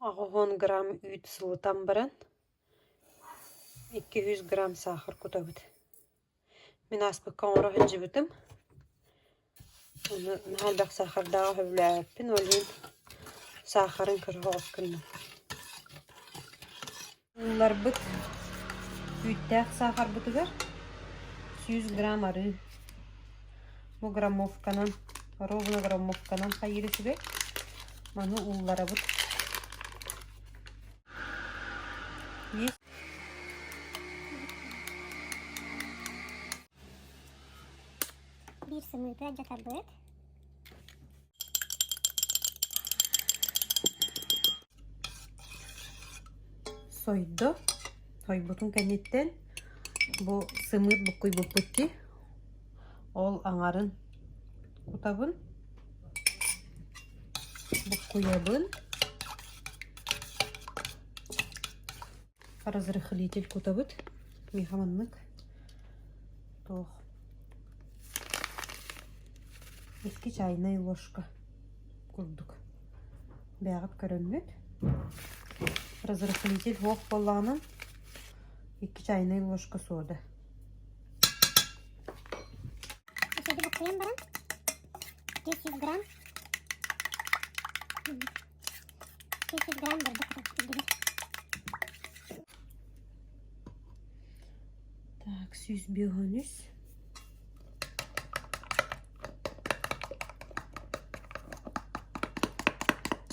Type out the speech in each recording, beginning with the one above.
80 грамм үүт сылытан баран, 200 грамм саахар кутабыт. Мин ааспыкка оҥоро сылдьыбытым. Ону наһаа элбэх саахардааҕы сөбүлээбэппин, ол иһин саахарын кыра соҕус гынным. Уулларбыт үүттээх саахарбытыгар 100 грамм арыы. Бу граммовканан, ровно граммовканан хайыыр үчүгэй. Маны уулларабыт. Биир сымыыты алдьатарбыт. Сойдо. Сойбутун кэнниттэн бу сымыыт буккуйбуппут дии. Ол аҥарын кутабын. Буккуйабын. Разрыхлитель кутабыт. Миэхэ маннык туох икки чайнай ложка курдук бэйэҕит көрөммүт. Разрыхлитель суох буоллаҕына икки чайнай ложка сода. Үчүгэйдик буккуйан баран 200 грамм 200 грамм бурдук кутабыт. Так, 153.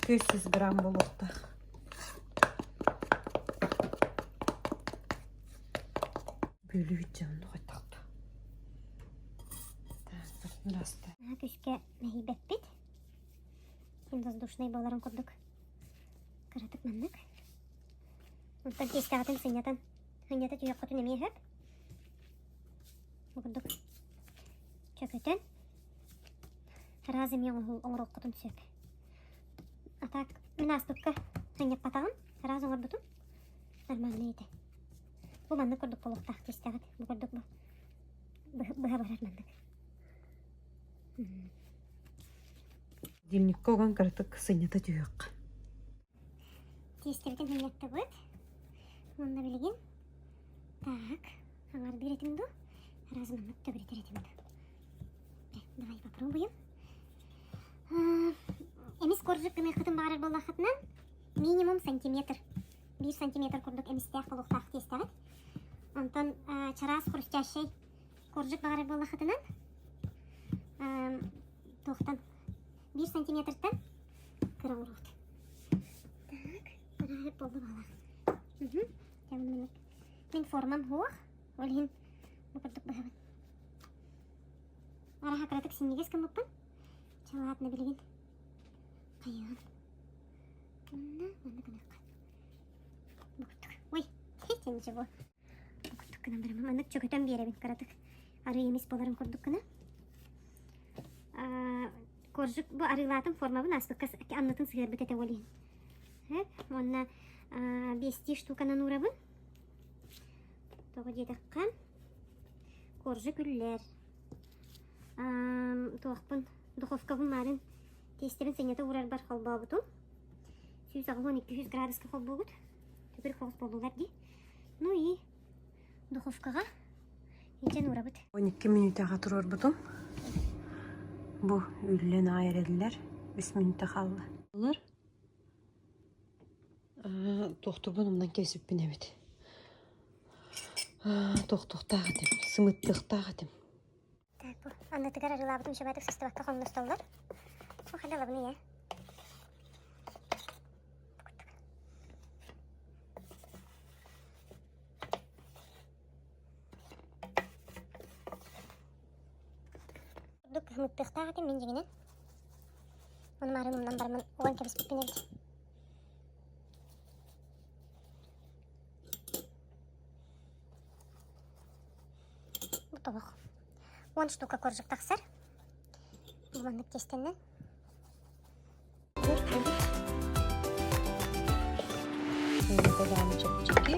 200 грамм буолуохтаах. Бүлүү дьон хотохто. Так, раста. Күүскэ мэһийбэппит. Син воздушный буоларын курдук. Кыратык маннык. Онтон тиэстэҕитин сынньатан, сынньата түһүөххүтүн эмиэ сөп. Бу курдук чөкөтөн раз эмиэ оҥоруоххутун сөп. А так мин ааспыкка сынньаппатаҕым, раз оҥорбутум нормальный этэ. Бу маннык курдук буолуохтаах тиэстэҕит. Бу курдук бу быһа барар маннык. Дневникка уган кыратык сынньата түһүөххэ. Тиэстэбитин сынньаттыбыт. Уонна билигин так аҥардыыр этим дуу, раз маннык төгүрүтэр этим дуу. Давай попробуем. Эмис коржик гыныаххытын баҕарар буоллаххытына минимум сантиметр биир сантиметр курдук эмистээх буолуохтаах тиэстэҕит. Онтон чараас хрустящай коржик баҕарар буоллаххытына туохтан биир сантиметртан кыра оҥоруохт. Так, арааһы буолла баҕалаах. Мин формам суох, ол иһин бу курдук быһабын. Араха кыратык синньигэс гыммыппын. Чалаатына билигин хайыаҕын. Манна манна гыныахха. Бу курдук. Ой, чэ ничего. Бу курдук гынан бараммын. Маннык чөкөтөн биэрэбин кыратык. Арыы эмис буоларын курдук гына. Коржик бу арыылаатым формабын ааспыкка аннытын сыһыарбыт этэ ол иһин. Сөп. Уонна биэстии штуканан уурабын. Тоҕо диэтэххэ, коржик үллэр. Туохпун, духовкабын маарын тиэстэбин сынньата уурарбар холбообутум. 180-200 градуска холбуугут. Төгүрүк соҕус буоллулар дии. Ну и духовкаҕа илдьэн уурабыт. 12 мүнүүтэҕэ туруорбутум. Бу үллэн аҕай эрэллэр. Үс мүнүүтэ хаалла. Туохтуурбун умнан кэбиспиппин эбит. Туохтуохтаах этим, сымыттыахтаах этим. Так, бу аннытыгар арыылаабытым үчүгэйдик сыстыбакка хонностоллор. Бу ханна ылабын ийэ? Курдук ымыттыахтаах этим мин дьиҥинэн. Ону маарын умнан бараммын уган кэбиспиппин эбит. Бу тобох. 10 штука коржик тахсар. Бу маннык тиэстэннэн. Даҕаны чэпчэки.